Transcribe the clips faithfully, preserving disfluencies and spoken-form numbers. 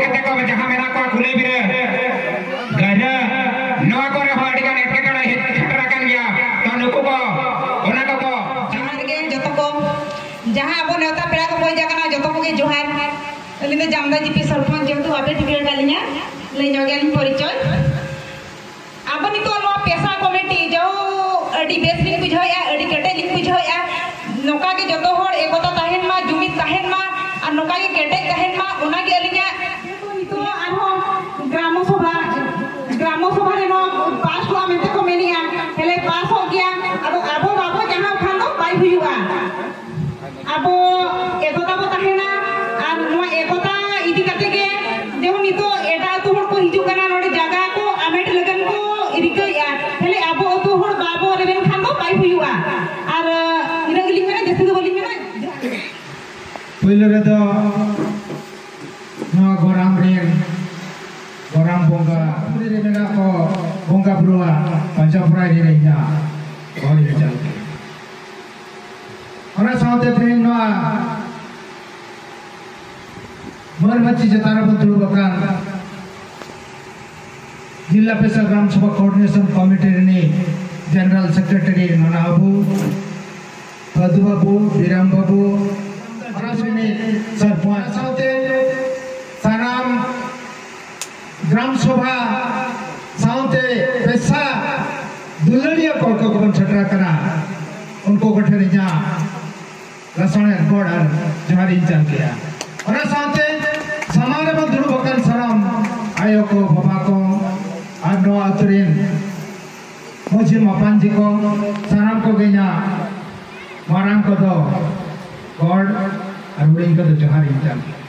ᱠᱟᱛᱮ ᱠᱚ ᱡᱟᱦᱟᱸ ᱢᱮᱱᱟᱜ ᱠᱚᱣᱟ, ᱠᱩᱞᱟᱹᱭ ᱵᱤᱨᱟᱹ, ᱜᱟᱹᱨᱟᱹ, ᱱᱚᱣᱟ ᱠᱚᱨᱮ ᱦᱚᱸ ᱟᱹᱰᱤ ᱜᱟᱱ ᱮᱴᱠᱮᱴᱚᱬᱮ ᱦᱮᱡ ᱥᱮᱴᱮᱨ ᱟᱠᱟᱱ ᱜᱮᱭᱟ᱾ ᱛᱚ ᱱᱩᱠᱩ ᱠᱚ, ᱚᱱᱟ ᱠᱚᱠᱚ ᱡᱚᱦᱟᱨ ᱜᱮ ᱡᱚᱛᱚ ᱠᱚ, ᱡᱟᱦᱟᱸ ᱟᱵᱚ ᱱᱮᱣᱛᱟ ᱯᱮᱲᱟ ᱠᱚᱠᱚ ᱦᱮᱡ ᱟᱠᱟᱱᱟ, ᱡᱚᱛᱚ ᱠᱚᱜᱮ ᱡᱚᱦᱟᱨ᱾ ᱟᱹᱞᱤᱧ ᱫᱚ ᱡᱟᱢᱫᱟ ᱡᱤᱯᱤ ᱥᱚᱨᱯᱚᱧᱪ, ᱡᱮᱦᱮᱛᱩ ᱵᱟᱯᱮ ᱴᱷᱤᱠᱟᱹ ᱟᱠᱟᱫ ᱞᱤᱧᱟ, ᱞᱟᱹᱭ ᱧᱚᱜ ᱜᱮᱭᱟᱞᱤᱧ ᱯᱚᱨᱤᱪᱚᱭ᱾ ᱟᱵᱚ ᱱᱤᱛᱚᱜ ᱱᱚᱣᱟ ᱯᱮᱥᱟ ᱠᱚᱢᱤᱴᱤ ᱡᱟᱣ ᱟᱹᱰᱤ ᱵᱮᱥ ᱞᱤᱧ ᱵᱩᱡᱷᱟᱹᱣᱮᱫᱼᱟ, ᱟᱹᱰᱤ ᱠᱮᱴᱮᱡ ᱞᱤᱧ ᱵᱩᱡᱷᱟᱹᱣᱮᱫᱼᱟ᱾ ᱱᱚᱝᱠᱟ ᱜᱮ ᱡᱚᱛᱚ ᱦᱚᱲ ᱮᱠᱚᱛᱟ ᱛᱟᱦᱮᱱ ᱢᱟ, ᱡᱩᱢᱤᱫ ᱛᱟᱦᱮᱱ ᱢᱟ, ᱟᱨ ᱱᱚᱝᱠᱟ ᱜᱮ ᱠᱮᱴᱮᱡ ᱛᱟᱦᱮᱱ ᱢᱟ, ᱚᱱᱟ ᱜᱮ ᱟᱹᱞᱤᱧᱟᱜ᱾ ᱱᱤᱛᱚᱜ ᱟᱨᱦᱚᱸ ᱜᱨᱟᱢᱚ ᱥᱚᱵᱷᱟ, ᱜᱨᱟᱢᱚ ᱥᱚᱵᱷᱟ ᱨᱮ ᱱᱚᱣᱟ ᱯᱟᱥ ᱠᱚᱜᱼᱟ ᱢᱮᱱᱛᱮ ᱠᱚ ᱢᱮᱱᱮᱜᱼᱟ, ᱛᱟᱦᱞᱮ ᱯᱟᱥᱚᱜ ᱜᱮᱭᱟ᱾ ᱟᱫᱚ ᱟᱵᱚ ᱵᱟᱵᱚ ᱡᱟᱦᱟᱸ ᱠᱷᱟᱱ ᱫᱚ ᱵᱟᱭ ᱦᱩᱭᱩᱜᱼᱟ᱾ ᱟᱵᱚ ᱮᱠᱚᱛᱟ ᱵᱚ ᱛᱟᱦᱮᱱᱟ᱾ ᱟᱨ ᱱᱚᱣᱟ ᱮᱠᱚᱛᱟ ᱤᱫᱤ ᱠᱟᱛᱮ ᱜᱮ ᱡᱮᱢᱚᱱ ᱱᱤᱛᱚᱜ ᱮᱴᱟᱜ ᱟᱹᱛᱩ ᱦᱚᱲ ᱠᱚ ᱦᱤᱡᱩᱜ ᱠᱟᱱᱟ, ᱱᱚᱰᱮ ᱡᱟᱭᱜᱟ ᱠᱚ ᱟᱢᱮᱴ ᱞᱟᱹᱜᱤᱫ ᱠᱚ ᱨᱤᱠᱟᱹᱭᱮᱫᱼᱟ, ᱛᱟᱦᱞᱮ ᱟᱵᱚ ᱟᱹᱛᱩ ᱦᱚᱲ ᱵᱟᱵᱚ ᱨᱮᱵᱮᱱ ᱠᱷᱟᱱ ᱫᱚ ᱵᱟᱭ ᱦᱩᱭᱩᱜᱼᱟ᱾ ᱟᱨ ᱤᱱᱟᱹ ᱜᱮᱞᱤᱧ ᱢᱮᱱᱟ, ᱡᱟᱹᱥᱛᱤ ᱫᱚ ᱵᱟᱹᱞᱤᱧ ᱢᱮᱱᱟ᱾ ᱯᱳᱭᱞᱳ ᱨᱮᱫᱚ ᱱᱚᱣᱟ ᱜᱚᱨᱟᱢ ᱨᱮᱱ ᱜᱚᱨᱟᱢ ᱵᱚᱸᱜᱟ ᱯᱩᱨᱤ ᱨᱮ ᱢᱮᱱᱟᱜ ᱠᱚ ᱵᱚᱸᱜᱟ ᱵᱩᱨᱩᱣᱟᱜ ᱯᱟᱸᱡᱟ ᱯᱩᱨᱟᱭ ᱨᱮ ᱤᱧᱟᱹᱜ ᱜᱚᱦᱚᱲ ᱤᱧ ᱪᱟᱞ ᱠᱮᱫᱟ᱾ ᱚᱱᱟ ᱥᱟᱶᱛᱮ ᱛᱮᱦᱮᱧ ᱱᱚᱣᱟ ᱢᱟᱹᱨ ᱢᱟᱹᱪᱤ ᱪᱮᱛᱟᱱ ᱨᱮᱵᱚᱱ ᱫᱩᱲᱩᱵ ᱟᱠᱟᱱ ᱡᱤᱞᱟ ᱯᱮᱥᱟ ᱜᱨᱟᱢ ᱥᱚᱵᱷᱟ ᱠᱳᱚᱨᱰᱤᱱᱮᱥᱚᱱ ᱠᱚᱢᱤᱴᱤ ᱨᱤᱱᱤᱡ ᱡᱮᱱᱟᱨᱟᱞ ᱥᱮᱠᱨᱮᱴᱟᱨᱤ ᱱᱟᱱᱟ ᱵᱟᱹᱵᱩ, ᱯᱟᱹᱫᱩ ᱵᱟᱹᱵᱩ, ᱵᱤᱨᱟᱢ ᱵᱟᱹᱵᱩ, ᱚᱱᱟ ᱨᱤᱱᱤᱡ ᱥᱚᱨᱯᱚᱧᱪ ᱥᱟᱶᱛᱮ ᱥᱟᱱᱟᱢ ᱜᱨᱟᱢ ᱥᱚᱵᱷᱟ ᱥᱟᱶᱛᱮ ᱯᱮᱥᱟ ᱫᱩᱞᱟᱹᱲᱤᱭᱟᱹ ᱠᱚ ᱚᱠᱚᱭ ᱠᱚᱵᱚᱱ ᱥᱮᱴᱮᱨ ᱟᱠᱟᱱᱟ, ᱩᱱᱠᱩ ᱠᱚᱴᱷᱮᱱ ᱤᱧᱟᱹᱜ ᱞᱟᱥᱟᱲᱦᱮᱫ ᱜᱚᱰ ᱟᱨ ᱡᱚᱦᱟᱨ ᱤᱧ ᱪᱟᱞ ᱠᱮᱜᱼᱟ᱾ ᱚᱱᱟ ᱥᱟᱶᱛᱮ ᱥᱟᱢᱟᱝ ᱨᱮᱵᱚᱱ ᱫᱩᱲᱩᱵ ᱟᱠᱟᱱ ᱥᱟᱱᱟᱢ ᱟᱭᱳ ᱠᱚ, ᱵᱟᱵᱟ ᱠᱚ ᱟᱨ ᱱᱚᱣᱟ ᱟᱹᱛᱩ ᱨᱮᱱ ᱢᱟᱹᱡᱷᱤ ᱢᱟᱯᱟᱧᱡᱤ ᱠᱚ, ᱥᱟᱱᱟᱢ ᱠᱚᱜᱮ ᱤᱧᱟᱹᱜ ᱢᱟᱨᱟᱝ ᱠᱚᱫᱚ ᱜᱚᱰ ᱟᱨ ᱦᱩᱰᱤᱧ ᱠᱚᱫᱚ ᱡᱚᱦᱟᱨ ᱤᱧ ᱪᱟᱞ ᱠᱮᱜᱼᱟ᱾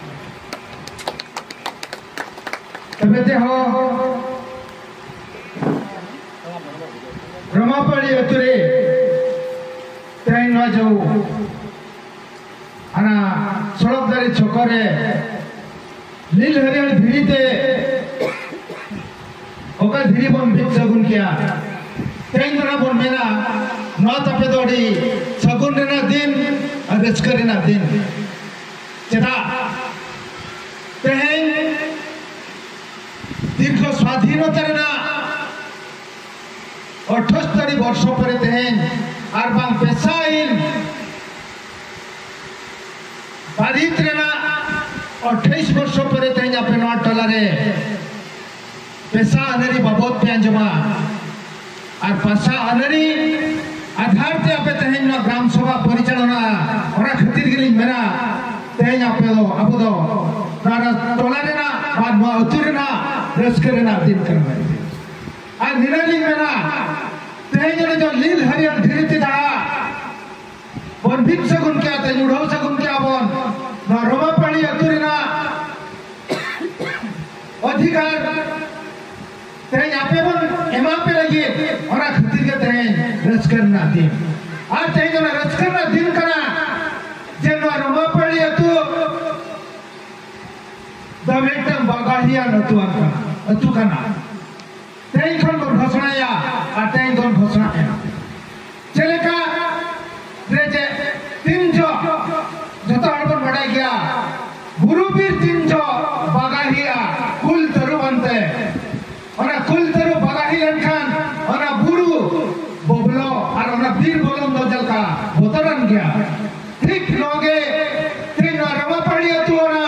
ᱛᱚᱵᱮ ᱛᱮᱦᱚᱸ ᱨᱚᱢᱟᱯᱟᱹᱲᱤ ᱟᱹᱛᱩ ᱨᱮ ᱛᱮᱦᱮᱧ ᱱᱚᱣᱟ ᱡᱮ ᱦᱟᱱᱟ ᱥᱚᱲᱚᱠ ᱫᱟᱨᱮ ᱪᱷᱚᱠᱚ ᱨᱮ ᱞᱤᱞ ᱦᱟᱹᱨᱭᱟᱹᱲ ᱫᱷᱤᱨᱤ ᱛᱮ ᱚᱠᱟ ᱫᱷᱤᱨᱤ ᱵᱚᱱ ᱵᱤᱫ ᱥᱟᱹᱜᱩᱱ ᱠᱮᱭᱟ, ᱛᱮᱦᱮᱧ ᱫᱚ ᱱᱟᱜ ᱵᱚᱱ ᱢᱮᱱᱟ, ᱱᱚᱣᱟ ᱛᱟᱯᱮ ᱫᱚ ᱟᱹᱰᱤ ᱥᱟᱹᱜᱩᱱ ᱨᱮᱱᱟᱜ ᱫᱤᱱ ᱟᱨ ᱨᱟᱹᱥᱠᱟᱹ ᱨᱮᱱᱟᱜ ᱫᱤᱱ᱾ ᱪᱮᱫᱟᱜ ᱛᱮᱦᱮᱧ ᱫᱤᱨᱜᱷᱚ ᱥᱣᱟᱫᱷᱤᱱᱚᱛᱟ ᱨᱮᱱᱟᱜ ᱟᱴᱷᱟᱥᱛᱟᱨᱤ ᱵᱚᱨᱥᱚ ᱯᱚᱨᱮ ᱛᱮᱦᱮᱧ ᱟᱨ ᱵᱟᱝ ᱯᱮᱥᱟ ᱟᱹᱭᱤᱱ ᱵᱟᱹᱨᱤᱛ ᱨᱮᱱᱟᱜ ᱟᱴᱷᱟᱭᱤᱥ ᱵᱚᱨᱥᱚ ᱯᱚᱨᱮ ᱛᱮᱦᱮᱧ ᱟᱯᱮ ᱱᱚᱣᱟ ᱴᱚᱞᱟ ᱨᱮ ᱯᱮᱥᱟ ᱟᱹᱱᱟᱹᱨᱤ ᱵᱟᱵᱚᱫ ᱯᱮ ᱟᱸᱡᱚᱢᱟ᱾ ᱟᱨ ᱯᱮᱥᱟ ᱟᱹᱱᱟᱹᱨᱤ ᱟᱫᱷᱟᱨ ᱛᱮ ᱟᱯᱮ ᱛᱮᱦᱮᱧ ᱱᱚᱣᱟ ᱜᱨᱟᱢ ᱥᱚᱵᱷᱟ ᱯᱚᱨᱤᱪᱟᱞᱚᱱᱟ, ᱚᱱᱟ ᱠᱷᱟᱹᱛᱤᱨ ᱜᱮᱞᱤᱧ ᱢᱮᱱᱟ, ᱛᱮᱦᱮᱧ ᱟᱯᱮ ᱫᱚ, ᱟᱵᱚ ᱫᱚ ᱱᱚᱣᱟ ᱴᱚᱞᱟ ᱨᱮᱱᱟᱜ ᱵᱟ ᱱᱚᱣᱟ ᱟᱹᱛᱩ ᱨᱮᱱᱟᱜ ᱨᱟᱹᱥᱠᱟᱹ ᱨᱮᱱᱟᱜ ᱫᱤᱱ ᱠᱟᱱᱟ᱾ ᱟᱨ ᱱᱤᱱᱟᱹᱜ ᱞᱤᱧ ᱢᱮᱱᱟ, ᱛᱮᱦᱮᱧ ᱚᱱᱮ ᱡᱮ ᱞᱤᱞ ᱦᱟᱹᱨᱭᱟᱹᱲ ᱫᱷᱤᱨᱤ ᱛᱮ ᱡᱟᱦᱟᱸ ᱵᱚᱱ ᱵᱷᱤᱛ ᱥᱟᱹᱜᱩᱱ ᱠᱮᱜᱼᱟ, ᱛᱮᱦᱮᱧ ᱩᱰᱷᱟᱹᱣ ᱥᱟᱹᱜᱩᱱ ᱠᱮᱜᱼᱟ ᱵᱚᱱ, ᱱᱚᱣᱟ ᱨᱚᱢᱟᱯᱟᱹᱲᱤ ᱟᱹᱛᱩ ᱨᱮᱱᱟᱜ ᱚᱫᱷᱤᱠᱟᱨ ᱛᱮᱦᱮᱧ ᱟᱯᱮ ᱵᱚᱱ ᱮᱢᱟ ᱯᱮ ᱞᱟᱹᱜᱤᱫ, ᱚᱱᱟ ᱠᱷᱟᱹᱛᱤᱨ ᱜᱮ ᱛᱮᱦᱮᱧ ᱨᱟᱹᱥᱠᱟᱹ ᱨᱮᱱᱟᱜ ᱫᱤᱱ᱾ ᱟᱨ ᱛᱮᱦᱮᱧ ᱚᱱᱟ ᱨᱟᱹᱥᱠᱟᱹ ᱨᱮᱱᱟᱜ ᱫᱤᱱ ᱠᱟᱱᱟ ᱡᱮ ᱱᱚᱣᱟ ᱨᱚᱢᱟᱯᱟᱹᱲᱤ ᱟᱹᱛᱩ ᱫᱚ ᱢᱤᱫᱴᱟᱝ ᱵᱟᱜᱟᱦᱤᱭᱟᱱ ᱟᱹᱛᱩ ᱠᱟᱱᱟ, ᱟᱹᱛᱩ ᱠᱟᱱᱟ᱾ ᱛᱮᱦᱮᱧ ᱠᱷᱚᱱ ᱵᱚᱱ ᱜᱷᱳᱥᱚᱬᱟᱭᱟ ᱟᱨ ᱛᱮᱦᱮᱧ ᱵᱚᱱ ᱜᱷᱳᱥᱚᱬᱟᱭᱟ᱾ ᱪᱮᱫ ᱞᱮᱠᱟ ᱨᱮ ᱡᱮ ᱛᱤᱱ ᱡᱚᱦᱚᱜ ᱡᱚᱛᱚ ᱦᱚᱲ ᱵᱚᱱ ᱵᱟᱰᱟᱭ ᱜᱮᱭᱟ, ᱵᱩᱨᱩ ᱵᱤᱨ ᱛᱤᱱ ᱡᱚᱦᱚᱜ ᱵᱟᱜᱟᱦᱤᱜᱼᱟ ᱠᱩᱞ ᱛᱟᱹᱨᱩᱵ ᱟᱱᱛᱮ᱾ ᱚᱱᱟ ᱠᱩᱞ ᱛᱟᱹᱨᱩᱵ ᱵᱟᱜᱟᱦᱤ ᱞᱮᱱᱠᱷᱟᱱ ᱚᱱᱟ ᱵᱩᱨᱩ ᱵᱚᱵᱞᱚ ᱟᱨ ᱚᱱᱟ ᱵᱤᱨ ᱵᱚᱞᱚᱱ ᱫᱚ ᱪᱮᱫ ᱞᱮᱠᱟ ᱵᱚᱛᱚᱨᱟᱱ ᱜᱮᱭᱟ᱾ ᱴᱷᱤᱠ ᱱᱚᱣᱟ ᱜᱮ ᱛᱮᱦᱮᱧ ᱱᱚᱣᱟ ᱨᱟᱢᱟᱯᱟᱹᱲᱤ ᱟᱹᱛᱩ ᱚᱱᱟ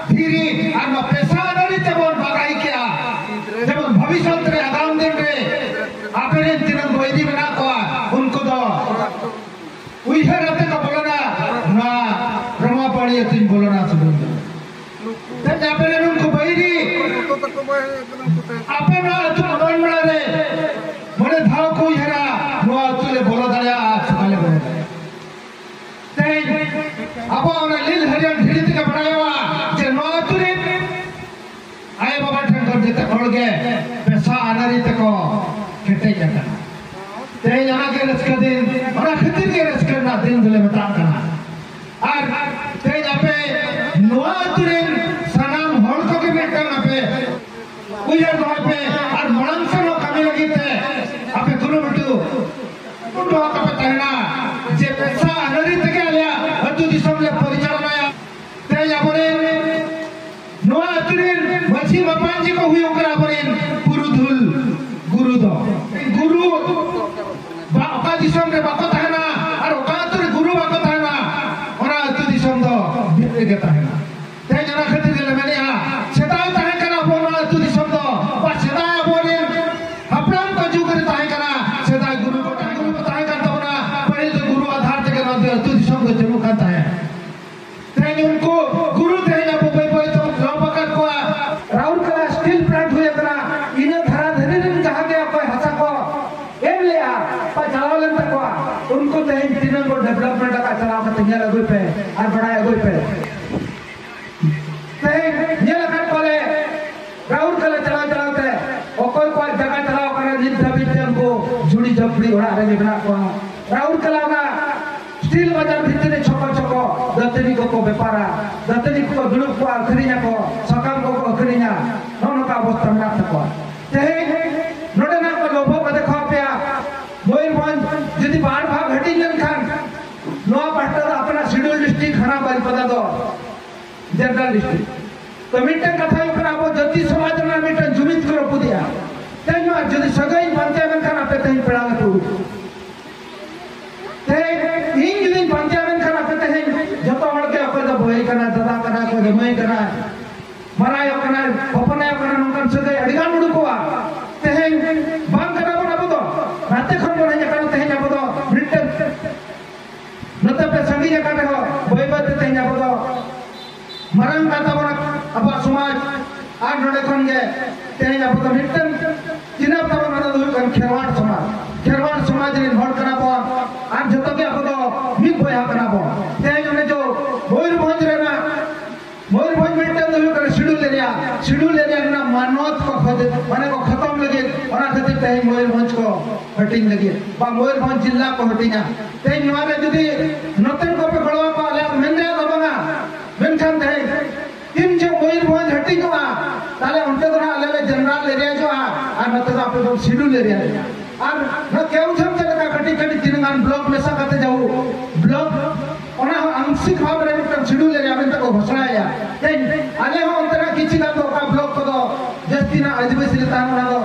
ᱫᱷᱤᱨᱤ ᱟᱨ ᱱᱚᱣᱟ ᱯᱮᱥᱟ ᱟᱹᱱᱟᱹᱨᱤ ᱛᱮᱵᱚᱱ ᱵᱟᱜᱟᱦᱤ ᱠᱮᱜᱼᱟ᱾ ᱡᱮᱢᱚᱱ ᱵᱷᱚᱵᱤᱥᱥᱚᱛ ᱨᱮ ᱟᱜᱟᱢ ᱫᱤᱱ ᱨᱮ ᱟᱯᱮᱨᱮᱱ ᱛᱤᱱᱟᱹᱜ ᱵᱟᱹᱭᱨᱤ ᱢᱮᱱᱟᱜ ᱠᱚᱣᱟ, ᱩᱱᱠᱩ ᱫᱚ ᱩᱭᱦᱟᱹᱨ ᱟᱛᱮ ᱠᱚ ᱵᱚᱞᱚᱱᱟ ᱱᱚᱣᱟ ᱨᱟᱢᱟᱯᱟᱹᱲᱤ ᱟᱹᱛᱩᱧ ᱵᱚᱞᱚᱱᱟ ᱥᱩᱫᱷᱩ᱾ ᱛᱮᱦᱮᱧ ᱟᱯᱮᱨᱮᱱ ᱩᱱᱠᱩ ᱵᱟᱹᱭᱨᱤ ᱟᱯᱮ ᱱᱚᱣᱟ ᱟᱹᱛᱩ ᱟᱵᱟᱱ ᱢᱮᱲᱟ ᱨᱮ ᱢᱚᱬᱮ ᱫᱷᱟᱣ ᱠᱚ ᱩᱭᱦᱟᱹᱨᱟ ᱱᱚᱣᱟ ᱟᱹᱛᱩ ᱞᱮ ᱵᱚᱞᱚ ᱫᱟᱲᱮᱭᱟᱜᱼᱟ ᱥᱮ ᱵᱟᱞᱮ ᱵᱚᱞᱚ ᱫᱟᱲᱮᱭᱟᱜᱼᱟ᱾ ᱛᱮᱦᱮᱧ ᱟᱵᱚᱣᱟᱜ ᱚᱱᱟ ᱞᱤᱞ ᱦᱟᱹᱨᱭᱟᱹᱲ ᱫᱷᱤᱨᱤ ᱛᱮᱜᱮ ᱵᱟᱲᱟᱭᱚᱜᱼᱟ ᱡᱮ ᱱᱚᱣᱟ ᱟᱹᱛᱩ ᱨᱮ ᱟᱭᱳ ᱵᱟᱵᱟ ᱴᱷᱮᱱ ᱠᱷᱚᱱ ᱡᱚᱛᱚ ᱦᱚᱲ ᱜᱮ ᱯᱮᱥᱟ ᱟᱹᱱᱟᱹᱨᱤ ᱛᱮᱠᱚ ᱠᱮᱴᱮᱡ ᱟᱠᱟᱱᱟ᱾ ᱛᱮᱦᱮᱧ ᱚᱱᱟ ᱜᱮ ᱨᱟᱹᱥᱠᱟᱹ ᱫᱤᱱ, ᱚᱱᱟ ᱠᱷᱟᱹᱛᱤᱨ ᱜᱮ ᱨᱟᱹᱥᱠᱟᱹ ᱨᱮᱱᱟᱜ ᱫᱤᱱ ᱫᱚᱞᱮ ᱢᱮᱛᱟᱜ ᱠᱟᱱᱟ᱾ ᱟᱨ ᱛᱮᱦᱮᱧ ᱟᱯᱮ ᱱᱚᱣᱟ ᱟᱹᱛᱩ ᱨᱮᱱ ᱥᱟᱱᱟᱢ ᱦᱚᱲ ᱠᱚᱜᱮ ᱢᱤᱫᱴᱟᱝ ᱟᱯᱮ ᱩᱭᱦᱟᱹᱨ ᱫᱚᱦᱚᱭ ᱯᱮ ᱟᱨ ᱢᱟᱲᱟᱝ ᱥᱮᱱ ᱦᱚᱸ ᱠᱟᱹᱢᱤ ᱞᱟᱹᱜᱤᱫ ᱛᱮ ᱟᱯᱮ ᱠᱩᱨᱩᱢᱩᱴᱩ ᱠᱩᱨᱩᱢᱩᱴᱩ ᱟᱠᱟᱯᱮ ᱛᱟᱦᱮᱱᱟ ᱡᱮ ᱯᱮᱥᱟ ᱟᱹᱱᱟᱹᱨᱤ ᱛᱮᱜᱮ ᱟᱞᱮᱭᱟᱜ ᱟᱹᱛᱩ ᱫᱤᱥᱚᱢ ᱞᱮ ᱯᱚᱨᱤᱪᱟᱞᱚᱱᱟᱭᱟ᱾ ᱛᱮᱦᱮᱧ ᱟᱵᱚᱨᱮᱱ ᱱᱚᱣᱟ ᱟᱹᱛᱩ ᱢᱟᱹᱡᱷᱤ ᱢᱟᱯᱟᱧᱡᱤ ᱠᱚ ᱦᱩᱭᱩᱜ ᱠᱟᱱᱟ ᱟᱵᱚᱨᱮᱱ ᱯᱩᱨᱩᱫᱷᱩᱞ ᱜᱩᱨᱩ ᱫᱚ᱾ ᱜᱩᱨᱩ ᱵᱟ-, ᱚᱠᱟ ᱫᱤᱥᱚᱢ ᱨᱮ ᱵᱟᱠᱚ ᱛᱟᱦᱮᱱᱟ ᱟᱨ ᱚᱠᱟ ᱟᱹᱛᱩ ᱨᱮ ᱜᱩᱨᱩ ᱵᱟᱠᱚ ᱛᱟᱦᱮᱱᱟ, ᱚᱱᱟ ᱟᱹᱛᱩ ᱫᱤᱥᱚᱢ ᱫᱚ ᱵᱤᱨ ᱨᱮᱜᱮ ᱛᱟᱦᱮᱱᱟ᱾ ᱛᱮᱦᱮᱧ ᱚᱱᱟ ᱠᱷᱟᱹᱛᱤᱨ ᱜᱮᱞᱮ ᱢᱮᱱᱮᱜᱼᱟ, ᱥᱮᱫᱟᱭ ᱛᱟᱦᱮᱸ ᱠᱟᱱᱟ ᱟᱵᱚ ᱱᱚᱣᱟ ᱟᱹᱛᱩ ᱫᱤᱥᱚᱢ ᱫᱚ, ᱵᱟ ᱥᱮᱫᱟᱭ ᱟᱵᱚᱨᱮᱱ ᱦᱟᱯᱲᱟᱢ ᱠᱚ ᱡᱩᱜᱽ ᱨᱮ ᱛᱟᱦᱮᱸ ᱠᱟᱱᱟ, ᱥᱮᱫᱟᱭ ᱜᱩᱨᱩ ᱠᱚ ᱴᱷᱮᱱ ᱜᱩᱨᱩ ᱠᱚ ᱛᱟᱦᱮᱸ ᱠᱟᱱ ᱛᱟᱵᱚᱱᱟ, ᱯᱟᱹᱦᱤᱞ ᱫᱚ ᱜᱩᱨᱩ ᱟᱫᱷᱟᱨ ᱛᱮᱜᱮ ᱱᱚᱣᱟ ᱟᱹᱛᱩ ᱫᱤᱥᱚᱢ ᱫᱚ ᱪᱟᱹᱞᱩᱜ ᱠᱟᱱ ᱛᱟᱦᱮᱸᱫ᱾ ᱛᱮᱦᱮᱧ ᱩᱱᱠᱩ ᱜᱩᱨᱩ ᱛᱮᱦᱮᱧ ᱟᱵᱚ ᱵᱟᱹᱭ ᱵᱟᱹᱭ ᱛᱮᱵᱚᱱ ᱞᱚᱯ ᱟᱠᱟᱫ ᱠᱚᱣᱟ᱾ ᱨᱟᱩᱨᱠᱮᱞᱟ ᱥᱴᱤᱞ ᱯᱞᱟᱱᱴ ᱦᱩᱭ ᱟᱠᱟᱱᱟ, ᱤᱱᱟᱹ ᱫᱷᱟᱨᱟ ᱫᱷᱟᱨᱮ ᱨᱮᱱ ᱡᱟᱦᱟᱸ ᱜᱮ ᱚᱠᱚᱭ ᱦᱟᱥᱟ ᱠᱚ ᱮᱢ ᱞᱮᱜᱼᱟ, ᱚᱠᱚᱭ ᱪᱟᱞᱟᱣ ᱞᱮᱱ ᱛᱟᱠᱚᱣᱟ, ᱩᱱᱠᱩ ᱛᱮᱦᱮᱧ ᱛᱤᱱᱟᱹᱜ ᱠᱚ ᱰᱮᱵᱷᱞᱚᱯᱢᱮᱱᱴ ᱟᱠᱟᱫ, ᱪᱟᱞᱟᱣ ᱠᱟᱛᱮ ᱧᱮᱞ ᱟᱹᱜᱩᱭ ᱯᱮ ᱟᱨ ᱵᱟᱲᱟᱭ ᱟᱹᱜᱩᱭ ᱯᱮ᱾ ᱛᱮᱦᱮᱧ ᱧᱮᱞ ᱟᱠᱟᱫ ᱠᱚᱣᱟᱞᱮ, ᱨᱟᱩᱨᱠᱮᱞᱟ ᱪᱟᱞᱟᱣ ᱪᱟᱞᱟᱣ ᱛᱮ ᱚᱠᱚᱭ ᱠᱚᱣᱟᱜ ᱡᱟᱭᱜᱟ ᱪᱟᱞᱟᱣ ᱠᱟᱱᱟ, ᱱᱤᱛ ᱫᱷᱟᱹᱵᱤᱡ ᱛᱮ ᱩᱱᱠᱩ ᱡᱷᱩᱲᱤ ᱡᱷᱟᱹᱯᱲᱤ ᱚᱲᱟᱜ ᱨᱮᱜᱮ ᱢᱮᱱᱟᱜ ᱠᱚᱣᱟ᱾ ᱨᱟᱩᱨᱠᱮᱞᱟ ᱨᱮᱱᱟᱜ ᱥᱴᱤᱞ ᱵᱟᱡᱟᱨ ᱵᱷᱤᱛᱨᱤ ᱨᱮ ᱪᱷᱚᱠᱚ ᱪᱷᱚᱠᱚ ᱫᱟᱹᱛᱟᱹᱱᱤ ᱠᱚᱠᱚ ᱵᱮᱯᱟᱨᱟ, ᱫᱟᱹᱛᱟᱹᱱᱤ ᱠᱚᱠᱚ ᱫᱩᱲᱩᱵ ᱠᱚᱜᱼᱟ, ᱟᱹᱠᱷᱨᱤᱧ ᱟᱠᱚ, ᱥᱟᱠᱟᱢ ᱠᱚᱠᱚ ᱟᱹᱠᱷᱨᱤᱧᱟ, ᱱᱚᱜᱼᱚ ᱱᱚᱝᱠᱟ ᱚᱵᱚᱥᱛᱟ ᱢᱮᱱᱟᱜ ᱛᱟᱠᱚᱣᱟ᱾ ᱛᱮᱦᱮᱧ ᱱᱚᱰᱮᱱᱟᱜ ᱠᱚ ᱞᱚᱵᱚ ᱠᱚ ᱫᱮᱠᱷᱟᱣ ᱯᱮᱭᱟ, ᱢᱚᱭᱩᱨᱵᱷᱚᱸᱡᱽ ᱡᱩᱫᱤ ᱵᱟᱨ ᱵᱷᱟᱜᱽ ᱦᱟᱹᱴᱤᱧ ᱞᱮᱱᱠᱷᱟᱱ, ᱱᱚᱣᱟ ᱯᱟᱦᱴᱟ ᱫᱚ ᱟᱯᱮᱱᱟᱜ ᱥᱤᱰᱩᱞ ᱰᱤᱥᱴᱨᱤᱠᱴ, ᱦᱟᱱᱟ ᱵᱟᱨᱤᱯᱟᱫᱟ ᱫᱚ ᱡᱮᱱᱟᱨᱮᱞ ᱰᱤᱥᱴᱨᱤᱠᱴ᱾ ᱛᱚ ᱢᱤᱫᱴᱮᱱ ᱠᱟᱛᱷᱟ ᱦᱩᱭᱩᱜ ᱠᱟᱱᱟ, ᱟᱵᱚ ᱡᱟᱹᱛᱤ ᱥᱚᱢᱟᱡᱽ ᱨᱮᱱᱟᱜ ᱢᱤᱫᱴᱮᱱ ᱡᱩᱢᱤᱫ ᱠᱚ ᱨᱟᱹᱯᱩᱫᱮᱜᱼᱟ᱾ ᱛᱮᱦᱮᱧ ᱱᱚᱣᱟ ᱡᱩᱫᱤ ᱥᱟᱹᱜᱟᱹᱭ ᱤᱧ ᱯᱟᱱᱛᱮᱭᱟ ᱢᱮᱱᱠᱷᱟᱱ ᱟᱯᱮ ᱛᱮᱦᱮᱧ ᱯᱮᱲᱟ ᱞᱮ ᱩᱰᱩᱠ᱾ ᱛᱮᱦᱮᱧ ᱤᱧ ᱡᱩᱫᱤᱧ ᱯᱟᱱᱛᱮᱭᱟ ᱢᱮᱱᱠᱷᱟᱱ ᱟᱯᱮ ᱛᱮᱦᱮᱧ ᱡᱚᱛᱚ ᱦᱚᱲ ᱜᱮ, ᱚᱠᱚᱭ ᱫᱚ ᱵᱷᱟᱹᱭ ᱠᱟᱱᱟᱭ, ᱫᱟᱫᱟ ᱠᱟᱱᱟᱭ, ᱚᱠᱚᱭ ᱫᱚ ᱢᱟᱹᱭ ᱠᱟᱱᱟᱭ, ᱢᱟᱨᱟᱭᱚᱜ ᱠᱟᱱᱟᱭ, ᱦᱚᱯᱚᱱᱟᱭᱚᱜ ᱠᱟᱱᱟᱭ, ᱱᱚᱝᱠᱟᱱ ᱥᱟᱹᱜᱟᱹᱭ ᱟᱹᱰᱤ ᱜᱟᱱ ᱩᱰᱩᱠᱚᱜᱼᱟ᱾ ᱛᱮᱦᱮᱧ ᱵᱟᱝ ᱠᱟᱱᱟ ᱵᱚᱱ ᱟᱵᱚ ᱫᱚ, ᱱᱟᱛᱮ ᱠᱷᱚᱱ ᱵᱚᱱ ᱦᱮᱡ ᱟᱠᱟᱱᱟ, ᱛᱮᱦᱮᱧ ᱟᱵᱚ ᱫᱚ ᱢᱤᱫᱴᱮᱱ ᱱᱚᱛᱮ ᱯᱮ ᱥᱟᱺᱜᱤᱧ ᱟᱠᱟᱱ ᱨᱮᱦᱚᱸ, ᱵᱟᱹᱭ ᱵᱟᱹᱭ ᱛᱮ ᱛᱮᱦᱮᱧ ᱟᱵᱚ ᱫᱚ ᱢᱟᱨᱟᱝ ᱠᱟᱱ ᱛᱟᱵᱚᱱᱟ ᱟᱵᱚᱣᱟᱜ ᱥᱚᱢᱟᱡᱽ᱾ ᱟᱨ ᱱᱚᱰᱮ ᱠᱷᱚᱱ ᱜᱮ ᱛᱮᱦᱮᱧ ᱟᱵᱚ ᱫᱚ ᱢᱤᱫᱴᱮᱱ ᱪᱤᱱᱦᱟᱹᱯ ᱛᱟᱵᱚᱱ, ᱚᱱᱟ ᱫᱚ ᱦᱩᱭᱩᱜ ᱠᱟᱱᱟ ᱠᱷᱮᱨᱣᱟᱲ ᱥᱚᱢᱟᱡᱽ᱾ ᱠᱷᱮᱨᱣᱟᱲ ᱥᱚᱢᱟᱡᱽ ᱨᱮᱱ ᱦᱚᱲ ᱠᱟᱱᱟ ᱵᱚᱱ ᱟᱨ ᱡᱚᱛᱚ ᱜᱮ ᱟᱵᱚ ᱫᱚ ᱢᱤᱫ ᱵᱚᱭᱦᱟ ᱠᱟᱱᱟ ᱵᱚᱱ᱾ ᱛᱮᱦᱮᱧ ᱚᱱᱮ ᱡᱚ ᱢᱚᱭᱩᱨᱵᱷᱚᱸᱡᱽ ᱨᱮᱱᱟᱜ, ᱢᱚᱭᱩᱨᱵᱷᱚᱸᱡᱽ ᱢᱤᱫᱴᱮᱱ ᱫᱚ ᱦᱩᱭᱩᱜ ᱠᱟᱱᱟ ᱥᱤᱰᱩᱞ ᱮᱨᱤᱭᱟ᱾ ᱥᱤᱰᱩᱞ ᱮᱨᱤᱭᱟ ᱨᱮᱱᱟᱜ ᱢᱟᱱᱚᱛ ᱠᱚ ᱠᱷᱚᱡ, ᱢᱟᱱᱮ ᱠᱚ ᱠᱷᱚᱛᱚᱢ ᱞᱟᱹᱜᱤᱫ, ᱚᱱᱟ ᱠᱷᱟᱹᱛᱤᱨ ᱛᱮᱦᱮᱧ ᱢᱚᱭᱩᱨᱵᱷᱚᱸᱡᱽ ᱠᱚ ᱦᱟᱹᱴᱤᱧ ᱞᱟᱹᱜᱤᱫ ᱵᱟ ᱢᱚᱭᱩᱨᱵᱷᱚᱸᱡᱽ ᱡᱤᱞᱟ ᱠᱚ ᱦᱟᱹᱴᱤᱧᱟ᱾ ᱛᱮᱦᱮᱧ ᱱᱚᱣᱟ ᱨᱮ ᱡᱩᱫᱤ ᱱᱚᱛᱮᱱ ᱠᱚᱯᱮ ᱜᱚᱲᱚ ᱟᱠᱚᱣᱟ, ᱟᱞᱮᱭᱟᱜ ᱢᱮᱱ ᱨᱮᱭᱟᱜ ᱫᱚ ᱵᱟᱝᱟ, ᱢᱮᱱᱠᱷᱟᱱ ᱛᱮᱦᱮᱧ ᱛᱤᱱ ᱡᱚᱦᱚᱜ ᱢᱚᱭᱩᱨᱵᱷᱚᱸᱡᱽ ᱦᱟᱹᱴᱤᱧᱚᱜᱼᱟ, ᱛᱟᱦᱞᱮ ᱚᱱᱛᱮ ᱫᱚ ᱱᱟᱜ ᱟᱞᱮ ᱞᱮ ᱡᱮᱱᱟᱨᱮᱞ ᱮᱨᱤᱭᱟ ᱡᱚᱜᱼᱟ ᱟᱨ ᱱᱚᱛᱮ ᱫᱚ ᱟᱯᱮ ᱫᱚ ᱥᱤᱰᱩᱞ ᱮᱨᱤᱭᱟ᱾ ᱟᱨ ᱱᱚᱣᱟ ᱠᱮᱣᱡᱷᱟᱨ ᱪᱮᱫ ᱞᱮᱠᱟ ᱠᱟᱹᱴᱤᱡ ᱠᱟᱹᱴᱤᱡ ᱛᱤᱱᱟᱹᱜ ᱜᱟᱱ ᱵᱞᱚᱠ ᱢᱮᱥᱟ ᱠᱟᱛᱮ ᱡᱟᱦᱳ ᱵᱞᱚᱠ, ᱚᱱᱟ ᱦᱚᱸ ᱟᱝᱥᱤᱠ ᱵᱷᱟᱵᱽ ᱨᱮ ᱢᱤᱫᱴᱟᱝ ᱥᱤᱰᱩᱞ ᱮᱨᱤᱭᱟ ᱢᱮᱱᱛᱮ ᱠᱚ ᱜᱷᱳᱥᱚᱱᱟᱭᱟ᱾ ᱛᱮᱦᱮᱧ ᱟᱞᱮ ᱦᱚᱸ ᱚᱱᱛᱮᱱᱟᱜ ᱠᱤᱪᱷᱩ ᱜᱟᱱ ᱟᱹᱫᱤᱵᱟᱹᱥᱤ ᱨᱮ ᱛᱟᱦᱮᱱ, ᱚᱱᱟ ᱫᱚ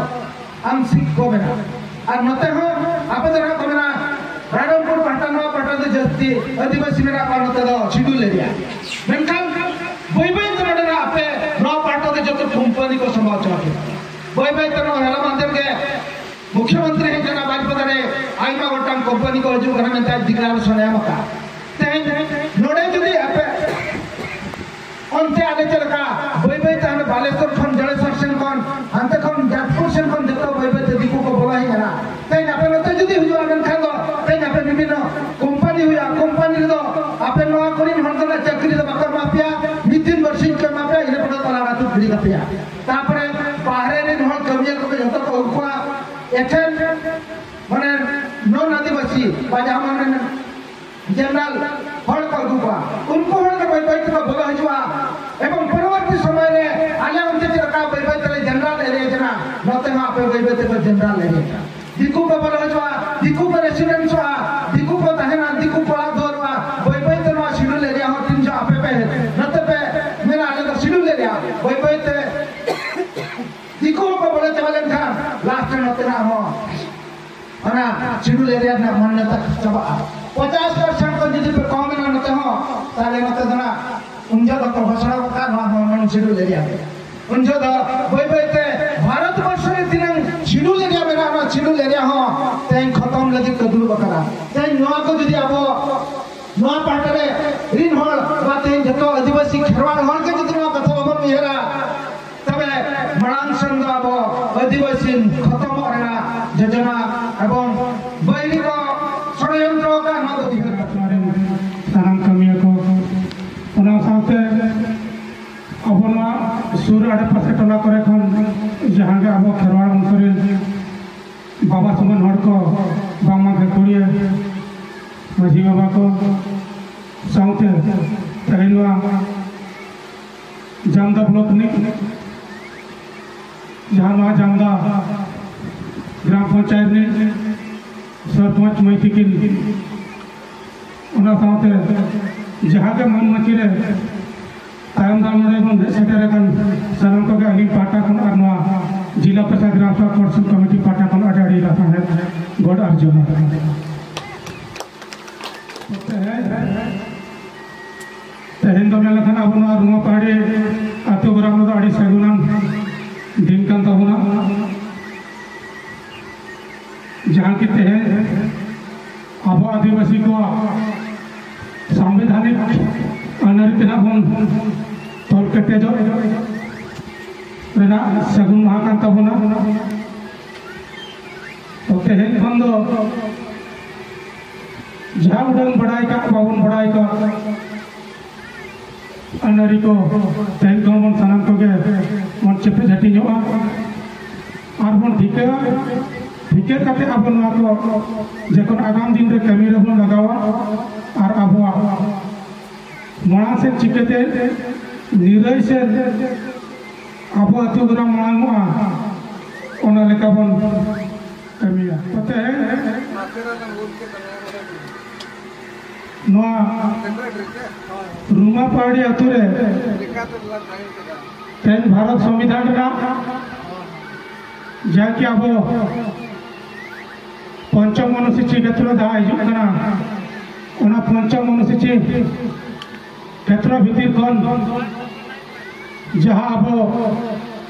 ᱟᱝᱥᱤᱠ ᱠᱚ ᱢᱮᱱᱟ᱾ ᱟᱨ ᱱᱚᱛᱮ ᱦᱚᱸ ᱟᱯᱮ ᱫᱚ ᱱᱟᱜ ᱠᱚ ᱢᱮᱱᱟ, ᱨᱟᱭᱨᱚᱝᱯᱩᱨ ᱯᱟᱦᱴᱟ, ᱱᱚᱣᱟ ᱯᱟᱦᱴᱟ ᱫᱚ ᱡᱟᱹᱥᱛᱤ ᱟᱹᱫᱤᱵᱟᱹᱥᱤ ᱢᱮᱱᱟᱜ ᱠᱚᱣᱟ, ᱱᱚᱛᱮ ᱫᱚ ᱥᱤᱰᱩᱞ ᱮᱨᱤᱭᱟ᱾ ᱢᱮᱱᱠᱷᱟᱱ ᱵᱟᱹᱭ ᱵᱟᱹᱭ ᱛᱮ ᱱᱚᱰᱮ ᱱᱟᱜ ᱟᱯᱮ ᱱᱚᱣᱟ ᱯᱟᱦᱴᱟ ᱫᱚ ᱡᱚᱛᱚ ᱠᱳᱢᱯᱟᱱᱤ ᱠᱚ ᱥᱟᱢᱵᱟᱣ ᱪᱟᱵᱟ ᱠᱮᱫᱟ᱾ ᱵᱟᱹᱭ ᱵᱟᱹᱭ ᱛᱮ ᱱᱚᱣᱟ ᱦᱚᱞᱟ ᱢᱟᱦᱫᱮᱨ ᱜᱮ ᱢᱩᱠᱷᱭᱚᱢᱚᱱᱛᱨᱤ ᱦᱮᱡ ᱞᱮᱱᱟ ᱵᱟᱡᱽᱯᱟᱫᱟ ᱨᱮ, ᱟᱭᱢᱟ ᱜᱚᱴᱟᱝ ᱠᱳᱢᱯᱟᱱᱤ ᱠᱚ ᱦᱤᱡᱩᱜ ᱠᱟᱱᱟ ᱢᱮᱱᱛᱮ ᱰᱤᱠᱞᱟᱨᱮᱥᱚᱱ ᱮ ᱮᱢ ᱟᱠᱟᱫ᱾ ᱛᱮᱦᱮᱧ ᱱᱚᱰᱮ ᱡᱩᱫᱤ ᱟᱯᱮ ᱚᱱᱛᱮ ᱟᱞᱮ ᱪᱮᱫ ᱞᱮᱠᱟ ᱵᱟᱹᱭ ᱵᱟᱹᱭ ᱛᱮ ᱦᱟᱱᱮ ᱵᱟᱞᱮᱥᱚᱨ ᱠᱷᱚᱱ, ᱡᱚᱲᱮᱥᱚᱨ ᱥᱮᱱ ᱠᱷᱚᱱ, ᱦᱟᱱᱛᱮ ᱠᱷᱚᱱ ᱡᱟᱡᱽᱯᱩᱨ ᱥᱮᱱ ᱠᱷᱚᱱ ᱡᱚᱛᱚ ᱵᱟᱹᱭ ᱵᱟᱹᱭ ᱛᱮ ᱫᱤᱠᱩ ᱠᱚ ᱵᱚᱞᱚ ᱦᱮᱡ ᱮᱱᱟ᱾ ᱛᱮᱦᱮᱧ ᱟᱯᱮ ᱱᱚᱛᱮ ᱡᱩᱫᱤ ᱦᱤᱡᱩᱜᱼᱟ, ᱢᱮᱱᱠᱷᱟᱱ ᱫᱚ ᱛᱮᱦᱮᱧ ᱟᱯᱮ ᱵᱤᱵᱷᱤᱱᱱᱚ ᱠᱳᱢᱯᱟᱱᱤ ᱦᱩᱭᱩᱜᱼᱟ, ᱠᱳᱢᱯᱟᱱᱤ ᱨᱮᱫᱚ ᱟᱯᱮ ᱱᱚᱣᱟ ᱠᱚᱨᱮᱱ ᱦᱚᱲ ᱫᱚ ᱪᱟᱹᱠᱨᱤ ᱫᱚ ᱵᱟᱠᱚ ᱮᱢᱟ ᱯᱮᱭᱟ, ᱢᱤᱫ ᱫᱤᱱ ᱵᱟᱨᱥᱤᱧ ᱠᱚ ᱮᱢᱟ ᱯᱮᱭᱟ, ᱤᱱᱟᱹ ᱯᱚᱨᱮ ᱛᱟᱞᱟ ᱟᱹᱛᱩ ᱜᱤᱰᱤ ᱠᱟᱯᱮᱭᱟ᱾ ᱛᱟᱨᱯᱚᱨᱮ ᱵᱟᱦᱨᱮ ᱨᱮᱱ ᱦᱚᱲ ᱠᱟᱹᱢᱤᱭᱟᱹ ᱠᱚᱯᱮ ᱡᱚᱛᱚ ᱠᱚ ᱟᱹᱜᱩ ᱠᱚᱣᱟ, ᱮᱠᱷᱮᱱ ᱢᱟᱱᱮ ᱱᱚᱱ ᱟᱹᱫᱤᱵᱟᱹᱥᱤ ᱵᱟ ᱡᱟᱦᱟᱸ ᱢᱟᱱᱮ ᱡᱮᱱᱟᱨᱟᱞ ᱦᱚᱲ ᱠᱚ ᱟᱹᱜᱩ ᱠᱚᱣᱟ, ᱩᱱᱠᱩ ᱦᱚᱲ ᱫᱚ ᱵᱟᱹᱭ ᱵᱟᱹᱭ ᱛᱮᱠᱚ ᱵᱚᱞᱚ ᱦᱤᱡᱩᱜᱼᱟ᱾ ᱮᱵᱚᱝ ᱯᱚᱨᱚᱵᱚᱨᱛᱤ ᱥᱚᱢᱚᱭ ᱨᱮ ᱟᱞᱮ ᱚᱱᱛᱮ ᱪᱮᱫ ᱞᱮᱠᱟ ᱵᱟᱹᱭ ᱵᱟᱹᱭ ᱛᱮᱞᱮ ᱡᱮᱱᱟᱨᱟᱞ ᱮᱨᱤᱭᱟ ᱠᱟᱱᱟ, ᱱᱚᱛᱮ ᱦᱚᱸ ᱟᱯᱮ ᱵᱟᱹᱭ ᱵᱟᱹᱭ ᱛᱮᱯᱮ ᱡᱮᱱᱟᱨᱟᱞ ᱮᱨᱤᱭᱟ ᱠᱟᱱᱟ᱾ ᱫᱤᱠᱩ ᱠᱚ ᱵᱚᱞᱚ ᱦᱤᱡᱩᱜᱼᱟ, ᱫᱤᱠᱩ ᱠᱚ ᱨᱮᱥᱤᱰᱮᱱᱥᱚᱜᱼᱟ, ᱫᱤᱠᱩ ᱠᱚ ᱛᱟᱦᱮᱱᱟ, ᱫᱤᱠᱩ ᱠᱚ ᱚᱲᱟᱜ ᱫᱩᱣᱟᱹᱨᱚᱜᱼᱟ᱾ ᱵᱟᱹᱭ ᱵᱟᱹᱭ ᱛᱮ ᱱᱚᱣᱟ ᱥᱤᱰᱩᱞ ᱮᱨᱤᱭᱟ ᱦᱚᱸ ᱛᱤᱱ ᱡᱚᱦᱚᱜ ᱟᱯᱮ ᱯᱮ ᱱᱚᱛᱮ ᱯᱮ ᱢᱮᱱᱟ ᱟᱞᱮ ᱫᱚ ᱥᱤᱰᱩᱞ ᱮᱨᱤᱭᱟ, ᱵᱟᱹᱭ ᱵᱟᱹᱭ ᱛᱮ ᱫᱤᱠᱩ ᱦᱚᱸᱠᱚ ᱵᱚᱞᱚ ᱪᱟᱵᱟ ᱞᱮᱱᱠᱷᱟᱱ ᱞᱟᱥᱴ ᱨᱮ ᱱᱚᱛᱮᱱᱟᱜ ᱦᱚᱸ ᱚᱱᱟ ᱥᱤᱰᱩᱞ ᱮᱨᱤᱭᱟ ᱨᱮᱱᱟᱜ ᱢᱟᱱᱱᱚᱛᱟ ᱪᱟᱵᱟᱜᱼᱟ᱾ ᱯᱚᱪᱟᱥ ᱯᱟᱨᱥᱮᱱᱴ ᱠᱚ ᱡᱩᱫᱤ ᱯᱮ ᱠᱚᱢ ᱮᱱᱟ ᱱᱚᱛᱮ ᱦᱚᱸ, ᱛᱟᱦᱞᱮ ᱱᱚᱛᱮ ᱫᱚ ᱱᱟᱜ ᱩᱱ ᱡᱚᱦᱚᱜ ᱫᱚᱠᱚ ᱜᱷᱳᱥᱚᱱᱟ ᱜᱚᱫ ᱠᱟᱜᱼᱟ ᱱᱚᱣᱟ ᱦᱚᱸ ᱱᱚᱱ ᱥᱤᱰᱩᱞ ᱮᱨᱤᱭᱟ᱾ ᱩᱱ ᱡᱚᱦᱚᱜ ᱫᱚ ᱵᱟᱹᱭ ᱵᱟᱹᱭ ᱛᱮ ᱵᱷᱟᱨᱚᱛ ᱵᱚᱨᱥᱚ ᱨᱮ ᱛᱤᱱᱟᱹᱝ ᱥᱤᱰᱩᱞ ᱮᱨᱤᱭᱟ ᱢᱮᱱᱟᱜᱼᱟ, ᱚᱱᱟ ᱥᱤᱰᱩᱞ ᱮᱨᱤᱭᱟ ᱦᱚᱸ ᱛᱮᱦᱮᱧ ᱠᱷᱚᱛᱚᱢ ᱞᱟᱹᱜᱤᱫ ᱠᱚ ᱫᱩᱲᱩᱵ ᱟᱠᱟᱱᱟ᱾ ᱛᱮᱦᱮᱧ ᱱᱚᱣᱟ ᱠᱚ ᱡᱩᱫᱤ ᱟᱵᱚ ᱱᱚᱣᱟ ᱯᱟᱦᱴᱟ ᱨᱮ ᱨᱤᱱ ᱦᱚᱲ ᱵᱟ ᱛᱮᱦᱮᱧ ᱡᱚᱛᱚ ᱟᱹᱫᱤᱵᱟᱹᱥᱤ ᱠᱷᱮᱨᱣᱟᱲ ᱦᱚᱲ ᱜᱮ ᱡᱩᱫᱤ ᱱᱚᱣᱟ ᱠᱟᱛᱷᱟ ᱵᱟᱵᱚᱱ ᱩᱭᱦᱟᱹᱨᱟ, ᱛᱚᱵᱮ ᱢᱟᱲᱟᱝ ᱥᱮᱱ ᱫᱚ ᱟᱵᱚ ᱟᱹᱫᱤᱵᱟᱹᱥᱤ ᱠᱷᱚᱛᱚᱢᱚᱜ ᱨᱮᱱᱟᱜ ᱡᱳᱡᱚᱱᱟ ᱮᱵᱚᱝ ᱵᱟᱹᱭᱨᱤ ᱠᱚ ᱥᱚᱲᱭᱚᱱᱛᱨᱚ ᱟᱠᱟᱫ, ᱱᱚᱣᱟ ᱫᱚ ᱩᱭᱦᱟᱹᱨ ᱠᱟᱛᱮ ᱥᱟᱱᱟᱢ ᱠᱟᱹᱢᱤᱭᱟᱹ ᱠᱚ, ᱚᱱᱟ ᱥᱟᱶᱛᱮ ᱟᱵᱚ ᱱᱚᱣᱟ ᱥᱩᱨ ᱟᱲᱮ ᱯᱟᱥᱮ ᱴᱚᱞᱟ ᱠᱚᱨᱮ ᱠᱷᱚᱱ ᱡᱟᱦᱟᱸ ᱜᱮ ᱟᱵᱚ ᱠᱷᱮᱨᱣᱟᱲ ᱵᱚᱝᱥᱚ ᱨᱮᱱ ᱵᱟᱵᱟ ᱥᱚᱢᱟᱱ ᱦᱚᱲ ᱠᱚ, ᱵᱟᱝᱢᱟ ᱜᱟᱹᱠᱷᱩᱲᱤᱭᱟᱹ ᱢᱟᱹᱡᱷᱤ ᱵᱟᱵᱟ ᱠᱚ ᱥᱟᱶᱛᱮ ᱛᱮᱦᱮᱧ ᱱᱚᱣᱟ ᱡᱟᱢᱫᱟ ᱵᱞᱚᱠ ᱨᱤᱱᱤᱡ, ᱡᱟᱦᱟᱸ ᱱᱚᱣᱟ ᱡᱟᱢᱫᱟ ᱜᱨᱟᱢ ᱯᱚᱧᱪᱟᱭᱮᱛ ᱨᱤᱱᱤᱡ ᱥᱚᱨᱯᱚᱧᱪ ᱢᱟᱹᱭ ᱛᱤᱠᱤᱱ, ᱚᱱᱟ ᱥᱟᱶᱛᱮ ᱡᱟᱦᱟᱸ ᱜᱮ ᱢᱟᱹᱱ ᱢᱟᱹᱪᱤ ᱨᱮ ᱛᱟᱭᱚᱢ ᱫᱟᱨᱟᱢ ᱱᱚᱰᱮ ᱵᱚᱱ ᱦᱮᱡ ᱥᱮᱴᱮᱨ ᱟᱠᱟᱱ ᱥᱟᱱᱟᱢ ᱠᱚᱜᱮ ᱟᱹᱞᱤᱧ ᱯᱟᱦᱴᱟ ᱠᱷᱚᱱ ᱟᱨ ᱱᱚᱣᱟ ᱡᱤᱞᱟ ᱯᱨᱚᱥᱟᱫᱽ ᱜᱨᱟᱢ ᱥᱚᱵᱷᱟ ᱠᱚᱨᱥᱚᱱ ᱠᱚᱢᱤᱴᱤ ᱯᱟᱦᱴᱟ ᱠᱷᱚᱱ ᱟᱹᱰᱤ ᱟᱹᱰᱤ ᱞᱟᱥᱟᱲᱦᱮᱫ ᱜᱚᱰ ᱟᱨ ᱡᱚᱦᱟᱨ᱾ ᱛᱮᱦᱮᱧ, ᱛᱮᱦᱮᱧ ᱫᱚ ᱢᱮᱱ ᱞᱮᱠᱷᱟᱱ ᱟᱵᱚ ᱱᱚᱣᱟ ᱨᱩᱢᱟ ᱯᱟᱦᱟᱲᱤ ᱟᱹᱛᱩ ᱜᱨᱟᱢ ᱨᱮᱫᱚ ᱟᱹᱰᱤ ᱥᱟᱹᱜᱩᱱᱟᱱ ᱫᱤᱱ ᱠᱟᱱ ᱛᱟᱵᱚᱱᱟ, ᱡᱟᱦᱟᱸ ᱠᱤ ᱛᱮᱦᱮᱧ ᱟᱵᱚ ᱟᱹᱫᱤᱵᱟᱹᱥᱤ ᱠᱚᱣᱟᱜ ᱥᱟᱝᱵᱤᱫᱷᱟᱱᱤᱠ ᱟᱹᱱ ᱟᱹᱨᱤ ᱛᱮ ᱱᱟᱜ ᱵᱚᱱ ᱛᱚᱞ ᱠᱮᱴᱮᱡᱚᱜ ᱨᱮᱱᱟᱜ ᱥᱟᱹᱜᱩᱱ ᱢᱟᱦᱟ ᱠᱟᱱ ᱛᱟᱵᱚᱱᱟ᱾ ᱛᱚ ᱛᱮᱦᱮᱧ ᱠᱷᱚᱱ ᱫᱚ ᱡᱟᱦᱟᱸ ᱩᱰᱟᱹᱝ ᱵᱟᱲᱟᱭ ᱠᱟᱜ ᱵᱟᱵᱚᱱ ᱵᱟᱲᱟᱭ ᱠᱟᱜ, ᱟᱹᱱ ᱟᱹᱨᱤ ᱠᱚ ᱛᱮᱦᱮᱧ ᱠᱷᱚᱱ ᱵᱚᱱ ᱥᱟᱱᱟᱢ ᱠᱚᱜᱮ ᱵᱚᱱ ᱪᱮᱯᱮᱡ ᱦᱟᱹᱴᱤᱧᱚᱜᱼᱟ ᱟᱨ ᱵᱚᱱ ᱴᱷᱤᱠᱟᱹᱭᱟ᱾ ᱴᱷᱤᱠᱟᱹ ᱠᱟᱛᱮ ᱟᱵᱚ ᱱᱚᱣᱟ ᱠᱚ ᱡᱚᱠᱷᱚᱱ ᱟᱜᱟᱢ ᱫᱤᱱ ᱨᱮ ᱠᱟᱹᱢᱤ ᱨᱮᱵᱚᱱ ᱞᱟᱜᱟᱣᱟ ᱟᱨ ᱟᱵᱚᱣᱟᱜ ᱢᱟᱲᱟᱝ ᱥᱮᱫ ᱪᱤᱠᱟᱹᱛᱮ ᱱᱤᱨᱟᱹᱭ ᱥᱮᱫ ᱟᱵᱚ ᱟᱹᱛᱩ ᱜᱨᱟᱢ ᱢᱟᱲᱟᱝᱚᱜᱼᱟ, ᱚᱱᱟ ᱞᱮᱠᱟ ᱵᱚᱱ ᱠᱟᱹᱢᱤᱭᱟ᱾ ᱛᱮᱦᱮᱧ ᱱᱚᱣᱟ ᱨᱩᱢᱟ ᱯᱟᱦᱟᱲᱤ ᱟᱹᱛᱩ ᱨᱮ ᱛᱮᱦᱮᱧ ᱵᱷᱟᱨᱚᱛ ᱥᱚᱝᱵᱤᱫᱷᱟᱱ ᱨᱮᱱᱟᱜ ᱡᱟᱦᱟᱸ ᱠᱤ ᱟᱵᱚ ᱯᱚᱧᱪᱚᱢ ᱚᱱᱩᱥᱩᱪᱤ ᱠᱷᱮᱛᱨᱚ ᱡᱟᱦᱟᱸ ᱦᱤᱡᱩᱜ ᱠᱟᱱᱟ, ᱚᱱᱟ ᱯᱚᱧᱪᱚᱢ ᱚᱱᱩᱥᱩᱪᱤ ᱠᱷᱮᱛᱨᱚ ᱵᱷᱤᱛᱤᱨ ᱠᱷᱚᱱ ᱡᱟᱦᱟᱸ ᱟᱵᱚ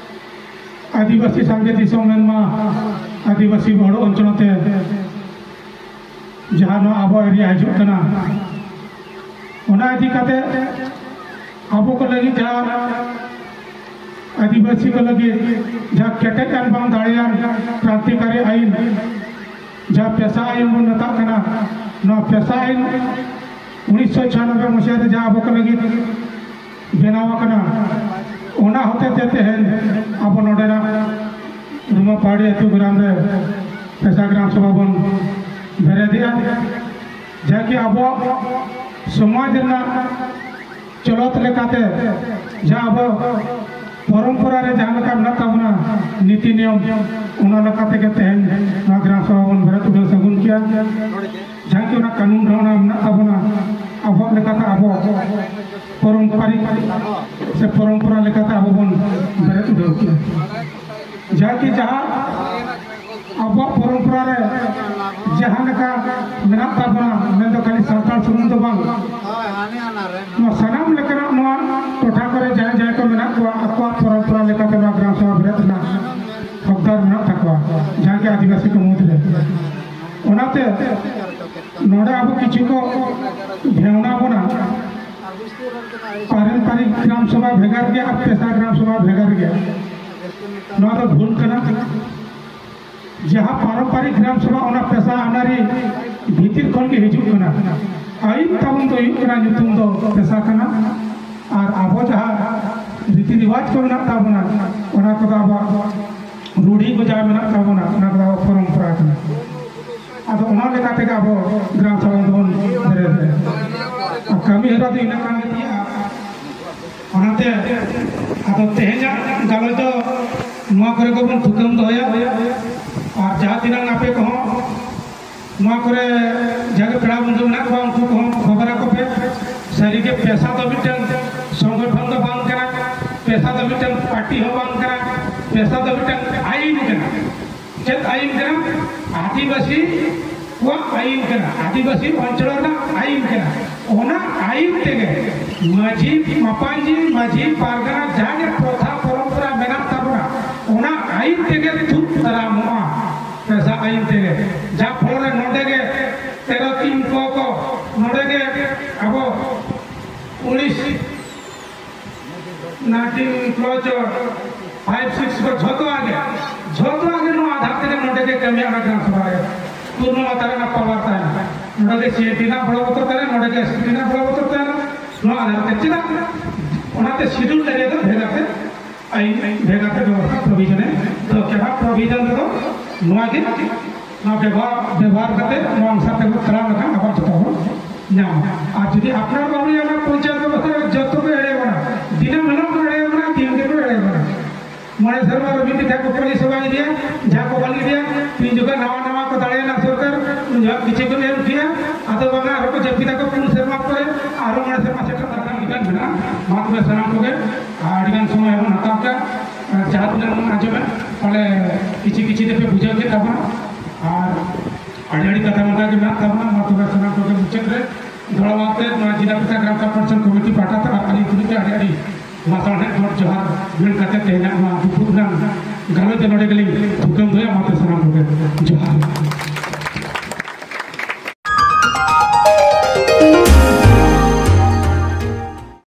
ᱟᱹᱫᱤᱵᱟᱹᱥᱤ ᱥᱟᱸᱜᱮ ᱫᱤᱥᱚᱢ ᱢᱮᱱᱢᱟ ᱟᱹᱫᱤᱵᱟᱹᱥᱤ ᱵᱚᱦᱩᱞ ᱚᱧᱪᱚᱞ ᱛᱮ ᱡᱟᱦᱟᱸ ᱱᱚᱣᱟ ᱟᱵᱚ ᱮᱨᱤᱭᱟ ᱦᱤᱡᱩᱜ ᱠᱟᱱᱟ, ᱚᱱᱟ ᱤᱫᱤ ᱠᱟᱛᱮ ᱟᱵᱚ ᱠᱚ ᱞᱟᱹᱜᱤᱫ ᱡᱟᱦᱟᱸ ᱟᱹᱫᱤᱵᱟᱹᱥᱤ ᱠᱚ ᱞᱟᱹᱜᱤᱫ ᱡᱟᱦᱟᱸ ᱠᱮᱴᱮᱡ ᱟᱱ ᱵᱟᱝ ᱫᱟᱲᱮᱭᱟᱱ ᱠᱨᱟᱱᱛᱤᱠᱟᱨᱤ ᱟᱹᱭᱤᱱ, ᱡᱟᱦᱟᱸ ᱯᱮᱥᱟ ᱟᱹᱭᱤᱱ ᱵᱚᱱ ᱢᱮᱛᱟᱜ ᱠᱟᱱᱟ, ᱱᱚᱣᱟ ᱯᱮᱥᱟ ᱟᱹᱭᱤᱱ ᱩᱱᱤᱥᱥᱚ ᱪᱷᱤᱭᱟᱱᱚᱵᱵᱳᱭ ᱢᱩᱪᱟᱹᱫ ᱨᱮ ᱡᱟᱦᱟᱸ ᱟᱵᱚ ᱠᱚ ᱞᱟᱹᱜᱤᱫ ᱵᱮᱱᱟᱣ ᱟᱠᱟᱱᱟ, ᱚᱱᱟ ᱦᱚᱛᱮ ᱛᱮ ᱛᱮᱦᱮᱧ ᱟᱵᱚ ᱱᱚᱰᱮᱱᱟᱜ ᱨᱩᱢᱟ ᱯᱟᱦᱟᱲᱤ ᱟᱹᱛᱩ ᱜᱨᱟᱢ ᱨᱮ ᱯᱮᱥᱟ ᱜᱨᱟᱢ ᱥᱚᱵᱷᱟ ᱵᱚᱱ ᱵᱮᱨᱮᱫᱮᱜᱼᱟ, ᱡᱟᱦᱟᱸ ᱠᱤ ᱟᱵᱚᱣᱟᱜ ᱥᱚᱢᱟᱡᱽ ᱨᱮᱱᱟᱜ ᱪᱚᱞᱚᱛ ᱞᱮᱠᱟᱛᱮ ᱡᱟᱦᱟᱸ ᱟᱵᱚ ᱯᱚᱨᱚᱢᱯᱚᱨᱟ ᱨᱮ ᱡᱟᱦᱟᱸ ᱞᱮᱠᱟ ᱢᱮᱱᱟᱜ ᱛᱟᱵᱚᱱᱟ ᱱᱤᱛᱤ ᱱᱤᱭᱚᱢ, ᱚᱱᱟ ᱞᱮᱠᱟ ᱛᱮᱜᱮ ᱛᱮᱦᱮᱧ ᱱᱚᱣᱟ ᱜᱨᱟᱢ ᱥᱚᱵᱷᱟ ᱵᱚᱱ ᱵᱮᱨᱮᱫ ᱩᱰᱟᱹᱣ ᱥᱟᱹᱜᱩᱱ ᱠᱮᱭᱟ᱾ ᱡᱟᱦᱟᱸ ᱠᱤ ᱚᱱᱟ ᱠᱟᱹᱱᱩᱱ ᱨᱮ ᱚᱱᱟ ᱢᱮᱱᱟᱜ ᱛᱟᱵᱚᱱᱟ, ᱟᱵᱚᱣᱟᱜ ᱞᱮᱠᱟᱛᱮ ᱟᱵᱚ ᱯᱚᱨᱚᱢᱯᱟᱨᱤᱠ ᱥᱮ ᱯᱚᱨᱚᱢᱯᱚᱨᱟ ᱞᱮᱠᱟᱛᱮ ᱟᱵᱚ ᱵᱚᱱ ᱵᱮᱨᱮᱫ ᱩᱰᱟᱹᱣ ᱠᱮᱭᱟ᱾ ᱡᱟᱜᱮ ᱡᱟᱦᱟᱸ ᱟᱵᱚᱣᱟᱜ ᱯᱚᱨᱚᱢᱯᱚᱨᱟ ᱨᱮ ᱡᱟᱦᱟᱸ ᱞᱮᱠᱟ ᱢᱮᱱᱟᱜ ᱛᱟᱵᱚᱱᱟ, ᱢᱮᱱᱫᱚ ᱠᱷᱟᱹᱞᱤ ᱥᱟᱱᱛᱟᱲ ᱥᱩᱢᱩᱝ ᱫᱚ ᱵᱟᱝ, ᱱᱚᱣᱟ ᱥᱟᱱᱟᱢ ᱞᱮᱠᱟᱱᱟᱜ ᱱᱚᱣᱟ ᱴᱚᱴᱷᱟ ᱠᱚᱨᱮ ᱡᱟᱦᱟᱸᱭ ᱡᱟᱦᱟᱸᱭ ᱠᱚ ᱢᱮᱱᱟᱜ ᱠᱚᱣᱟ, ᱟᱠᱚᱣᱟᱜ ᱯᱚᱨᱚᱢᱯᱚᱨᱟ ᱞᱮᱠᱟᱛᱮ ᱱᱚᱣᱟ ᱜᱨᱟᱢ ᱥᱚᱵᱷᱟ ᱵᱮᱨᱮᱫ ᱨᱮᱱᱟᱜ ᱦᱚᱠᱫᱟᱨ ᱢᱮᱱᱟᱜ ᱛᱟᱠᱚᱣᱟ, ᱡᱟᱦᱟᱸ ᱜᱮ ᱟᱹᱫᱤᱵᱟᱹᱥᱤ ᱠᱚ ᱢᱩᱫᱽᱨᱮ᱾ ᱚᱱᱟᱛᱮ ᱱᱚᱰᱮ ᱟᱵᱚ ᱠᱤᱪᱷᱩ ᱠᱚ ᱵᱷᱮᱣᱱᱟ ᱵᱚᱱᱟ, ᱯᱟᱨᱚᱢᱯᱟᱨᱤᱠ ᱜᱨᱟᱢ ᱥᱚᱵᱷᱟ ᱵᱷᱮᱜᱟᱨ ᱜᱮᱭᱟ ᱟᱨ ᱯᱮᱥᱟ ᱜᱨᱟᱢ ᱥᱚᱵᱷᱟ ᱵᱷᱮᱜᱟᱨ ᱜᱮᱭᱟ᱾ ᱱᱚᱣᱟ ᱫᱚ ᱵᱷᱩᱞ ᱠᱟᱱᱟ᱾ ᱡᱟᱦᱟᱸ ᱯᱟᱨᱚᱢᱯᱟᱨᱤᱠ ᱜᱨᱟᱢ ᱥᱚᱵᱷᱟ, ᱚᱱᱟ ᱯᱮᱥᱟ ᱟᱹᱱᱟᱹᱨᱤ ᱵᱷᱤᱛᱤᱨ ᱠᱷᱚᱱ ᱜᱮ ᱦᱤᱡᱩᱜ ᱠᱟᱱᱟ᱾ ᱟᱹᱭᱤᱱ ᱛᱟᱵᱚᱱ ᱫᱚ ᱦᱩᱭᱩᱜ ᱠᱟᱱᱟ, ᱧᱩᱛᱩᱢ ᱫᱚ ᱯᱮᱥᱟ ᱠᱟᱱᱟ᱾ ᱟᱨ ᱟᱵᱚ ᱡᱟᱦᱟᱸ ᱨᱤᱛᱤ ᱨᱮᱣᱟᱡᱽ ᱠᱚ ᱢᱮᱱᱟᱜ ᱛᱟᱵᱚᱱᱟ, ᱚᱱᱟ ᱠᱚᱫᱚ ᱟᱵᱚᱣᱟᱜ ᱨᱩᱲᱦᱤ ᱠᱚ ᱡᱟᱦᱟᱸ ᱢᱮᱱᱟᱜ ᱛᱟᱵᱚᱱᱟ, ᱚᱱᱟ ᱠᱚᱫᱚ ᱟᱵᱚᱣᱟᱜ ᱯᱚᱨᱚᱢᱯᱚᱨᱟ ᱠᱟᱱᱟ᱾ ᱟᱫᱚ ᱚᱱᱟ ᱞᱮᱠᱟ ᱛᱮᱜᱮ ᱟᱵᱚ ᱜᱨᱟᱢ ᱥᱚᱵᱷᱟ ᱫᱚᱵᱚᱱ ᱵᱮᱨᱮᱫ ᱞᱮᱫᱟ᱾ ᱟᱨ ᱠᱟᱹᱢᱤ ᱦᱚᱨᱟ ᱫᱚ ᱤᱱᱟᱹ ᱠᱟᱱ ᱜᱮ ᱛᱟᱦᱮᱸᱜᱼᱟ᱾ ᱚᱱᱟᱛᱮ ᱟᱫᱚ ᱛᱮᱦᱮᱧᱟᱜ ᱜᱟᱞᱚᱪ ᱫᱚ ᱱᱚᱣᱟ ᱠᱚᱨᱮ ᱜᱮᱵᱚᱱ ᱛᱷᱩᱠᱟᱹᱢ ᱫᱚᱦᱚᱭᱟ᱾ ᱟᱨ ᱡᱟᱦᱟᱸ ᱛᱤᱱᱟᱹᱜ ᱟᱯᱮ ᱠᱚᱦᱚᱸ ᱱᱚᱣᱟ ᱠᱚᱨᱮ ᱡᱟᱦᱟᱸ ᱜᱮ ᱯᱮᱲᱟ ᱵᱚᱱᱫᱷᱩ ᱢᱮᱱᱟᱜ ᱠᱚᱣᱟ, ᱩᱱᱠᱩ ᱠᱚᱦᱚᱸ ᱠᱷᱚᱵᱚᱨ ᱟᱠᱚ ᱯᱮ᱾ ᱥᱟᱹᱨᱤᱜᱮ ᱯᱮᱥᱟ ᱫᱚ ᱢᱤᱫᱴᱟᱝ ᱥᱚᱝᱜᱚᱴᱷᱚᱱ ᱫᱚ ᱵᱟᱝ ᱠᱟᱱᱟ, ᱯᱮᱥᱟ ᱫᱚ ᱢᱤᱫᱴᱟᱝ ᱯᱟᱨᱴᱤ ᱦᱚᱸ ᱵᱟᱝ ᱠᱟᱱᱟ, ᱯᱮᱥᱟ ᱫᱚ ᱢᱤᱫᱴᱟᱝ ᱟᱹᱭᱤᱱ ᱠᱟᱱᱟ᱾ ᱪᱮᱫ ᱟᱹᱭᱤᱱ ᱠᱟᱱᱟ? ᱟᱹᱫᱤᱵᱟᱹᱥᱤ ᱠᱚᱣᱟᱜ ᱟᱹᱭᱤᱱ ᱠᱟᱱᱟ, ᱟᱹᱫᱤᱵᱟᱹᱥᱤ ᱚᱧᱪᱚᱞ ᱨᱮᱱᱟᱜ ᱟᱹᱭᱤᱱ ᱠᱟᱱᱟ᱾ ᱚᱱᱟ ᱟᱹᱭᱤᱱ ᱛᱮᱜᱮ ᱢᱟᱹᱡᱷᱤ ᱢᱟᱯᱟᱧᱡᱤ, ᱢᱟᱹᱡᱷᱤ ᱯᱟᱨᱜᱟᱱᱟ, ᱡᱟᱦᱟᱸ ᱜᱮ ᱯᱨᱚᱛᱷᱟ ᱯᱚᱨᱚᱢᱯᱚᱨᱟ ᱢᱮᱱᱟᱜ ᱛᱟᱵᱚᱱᱟ, ᱚᱱᱟ ᱟᱹᱭᱤᱱ ᱛᱮᱜᱮ ᱛᱩᱫ ᱫᱟᱨᱟᱢᱚᱜᱼᱟ᱾ ᱯᱮᱥᱟ ᱟᱹᱭᱤᱱ ᱛᱮᱜᱮ, ᱡᱟ ᱯᱷᱚᱞᱚ ᱨᱮ ᱱᱚᱰᱮ ᱜᱮ ᱛᱮᱨᱚ ᱛᱤᱱ ᱠᱚ ᱠᱚ, ᱱᱚᱰᱮ ᱜᱮ ᱟᱵᱚ ᱩᱱᱤᱥ ᱱᱟᱭᱤᱱᱴᱤᱱ ᱠᱞᱚᱪ ᱯᱷᱟᱭᱤᱵᱷ ᱥᱤᱠᱥ ᱠᱚ ᱡᱷᱚᱛᱚᱣᱟᱜ ᱜᱮ, ᱡᱷᱚᱛᱚᱣᱟᱜ ᱜᱮ ᱱᱚᱣᱟ ᱟᱫᱷᱟᱨ ᱛᱮᱜᱮ ᱱᱚᱰᱮ ᱜᱮ ᱠᱟᱹᱢᱤᱭᱟ ᱚᱱᱟ ᱜᱨᱟᱢ ᱥᱚᱵᱷᱟ ᱨᱮ᱾ ᱯᱩᱨᱱᱚ ᱢᱟᱛᱨᱟ ᱨᱮᱱᱟᱜ ᱯᱟᱣᱟᱨ ᱛᱟᱦᱮᱱᱟ᱾ ᱱᱚᱰᱮ ᱜᱮ ᱥᱤ ᱮ ᱯᱤ ᱨᱮᱱᱟᱜ ᱵᱚᱲᱚ ᱵᱚᱛᱚᱨ ᱛᱟᱦᱮᱱᱟ, ᱱᱚᱰᱮ ᱜᱮ ᱮᱥ ᱴᱤ ᱨᱮᱱᱟᱜ ᱵᱚᱲᱚ ᱵᱚᱛᱚᱨ ᱛᱟᱦᱮᱱᱟ᱾ ᱱᱚᱣᱟ ᱟᱫᱷᱟᱨ ᱛᱮ ᱪᱮᱫᱟᱜ ᱚᱱᱟᱛᱮ ᱥᱤᱰᱩᱞ ᱮᱨᱤᱭᱟ ᱫᱚ ᱵᱷᱮᱜᱟᱨ ᱛᱮ ᱟᱹᱭᱤᱱ ᱵᱷᱮᱜᱟᱨ ᱛᱮ ᱵᱮᱵᱚᱥᱛᱷᱟ ᱯᱨᱚᱵᱷᱤᱡᱚᱱ ᱮ ᱫᱚᱦᱚ ᱠᱮᱫᱟ᱾ ᱯᱨᱚᱵᱷᱤᱡᱚᱱ ᱨᱮᱫᱚ ᱱᱚᱣᱟ ᱜᱮ, ᱱᱚᱣᱟ ᱵᱮᱵᱚᱦᱟᱨ, ᱵᱮᱵᱚᱦᱟᱨ ᱠᱟᱛᱮ ᱱᱚᱣᱟ ᱚᱱᱩᱥᱟᱨ ᱛᱮᱵᱚᱱ ᱪᱟᱞᱟᱣ ᱞᱮᱠᱷᱟᱱ ᱟᱵᱚ ᱡᱚᱛᱚ ᱵᱚᱱ ᱧᱟᱢᱟ᱾ ᱟᱨ ᱡᱩᱫᱤ ᱟᱯᱱᱟᱨ ᱵᱟᱵᱚᱱ ᱧᱟᱢᱟ, ᱯᱚᱧᱪᱟᱭᱮᱛ ᱵᱮᱵᱚᱥᱛᱷᱟ ᱨᱮ ᱡᱚᱛᱚ ᱠᱚ ᱮᱲᱮ ᱵᱚᱱᱟ, ᱫᱤᱱᱟᱹᱢ ᱦᱤᱞᱳᱜ ᱠᱚ ᱮᱲᱮ ᱵᱚᱱᱟ, ᱫᱤᱱ ᱜᱮᱠᱚ ᱮᱲᱮ ᱵᱚᱱᱟ᱾ ᱢᱚᱬᱮ ᱥᱮᱨᱢᱟ ᱨᱮ ᱢᱤᱫ ᱫᱷᱟᱣ ᱠᱚ ᱯᱚᱨᱤᱥᱮᱵᱟ ᱤᱫᱤᱭᱟ, ᱡᱟᱦᱟᱸ ᱠᱚ ᱵᱟᱹᱜᱤ ᱤᱫᱤᱭᱟ, ᱛᱤᱱ ᱡᱚᱠᱷᱚᱱ ᱱᱟᱣᱟ ᱱᱟᱣᱟ ᱠᱚ ᱫᱟᱲᱮᱭᱮᱱᱟ ᱥᱚᱨᱠᱟᱨ, ᱩᱱ ᱡᱚᱠᱷᱚᱱ ᱠᱤᱪᱷᱩ ᱠᱚ ᱮᱢ ᱠᱮᱜᱼᱟ, ᱟᱫᱚ ᱵᱟᱝᱟ ᱟᱨᱦᱚᱸ ᱠᱚ ᱡᱟᱹᱯᱤᱫᱟ ᱠᱚ ᱯᱩᱱ ᱥᱮᱨᱢᱟ ᱯᱚᱨᱮ, ᱟᱨᱦᱚᱸ ᱢᱚᱬᱮ ᱥᱮᱨᱢᱟ ᱥᱮᱴᱮᱨ ᱞᱮᱱᱠᱷᱟᱱ ᱢᱮᱱᱟᱜᱼᱟ᱾ ᱢᱟ ᱛᱚᱵᱮ ᱥᱟᱱᱟᱢ ᱠᱚᱜᱮ ᱟᱹᱰᱤ ᱜᱟᱱ ᱥᱚᱢᱚᱭ ᱵᱚᱱ ᱦᱟᱛᱟᱣ ᱠᱮᱫᱟ, ᱟᱨ ᱡᱟᱦᱟᱸ ᱛᱤᱱᱟᱹᱜ ᱵᱚᱱ ᱟᱸᱡᱚᱢᱮᱫ ᱯᱟᱞᱮ ᱠᱤᱪᱷᱤ ᱠᱤᱪᱷᱤ ᱛᱮᱯᱮ ᱵᱩᱡᱷᱟᱹᱣ ᱠᱮᱫ ᱛᱟᱵᱚᱱᱟ᱾ ᱟᱨ ᱟᱹᱰᱤ ᱟᱹᱰᱤ ᱠᱟᱛᱷᱟ ᱱᱚᱝᱠᱟ ᱜᱮ ᱢᱮᱱᱟᱜ ᱛᱟᱵᱚᱱᱟ᱾ ᱢᱟ ᱛᱚᱵᱮ ᱥᱟᱱᱟᱢ ᱠᱚᱜᱮ ᱢᱩᱪᱟᱹᱫ ᱨᱮ ᱫᱚᱦᱲᱟ ᱛᱮ ᱱᱚᱣᱟ ᱡᱤᱞᱟ ᱯᱟᱛᱟ ᱜᱨᱟᱢ ᱥᱟᱵᱷᱟ ᱯᱚᱨᱤᱥᱚᱫ ᱠᱚᱢᱤᱴᱤ ᱯᱟᱦᱴᱟ ᱛᱮ ᱟᱨ ᱟᱹᱞᱤᱧ ᱛᱩᱞᱩᱡ ᱛᱮ ᱟᱹᱰᱤ ᱟᱹᱰᱤ ᱞᱟᱥᱟᱲᱦᱮᱫ ᱜᱚᱰ ᱡᱚᱦᱟᱨ ᱢᱮᱱ ᱠᱟᱛᱮ ᱛᱮᱦᱮᱧᱟᱜ ᱱᱚᱣᱟ ᱫᱩᱯᱩᱨ ᱨᱮᱱᱟᱜ ᱜᱟᱞᱚᱪ ᱫᱚ ᱱᱚᱰᱮ ᱜᱮᱞᱤᱧ ᱛᱷᱩᱠᱟᱹᱢ ᱫᱚᱦᱚᱭᱟ᱾ ᱢᱟ ᱛᱚᱵᱮ ᱥᱟᱱᱟᱢ ᱠᱚᱜᱮ ᱡᱚᱦᱟᱨ᱾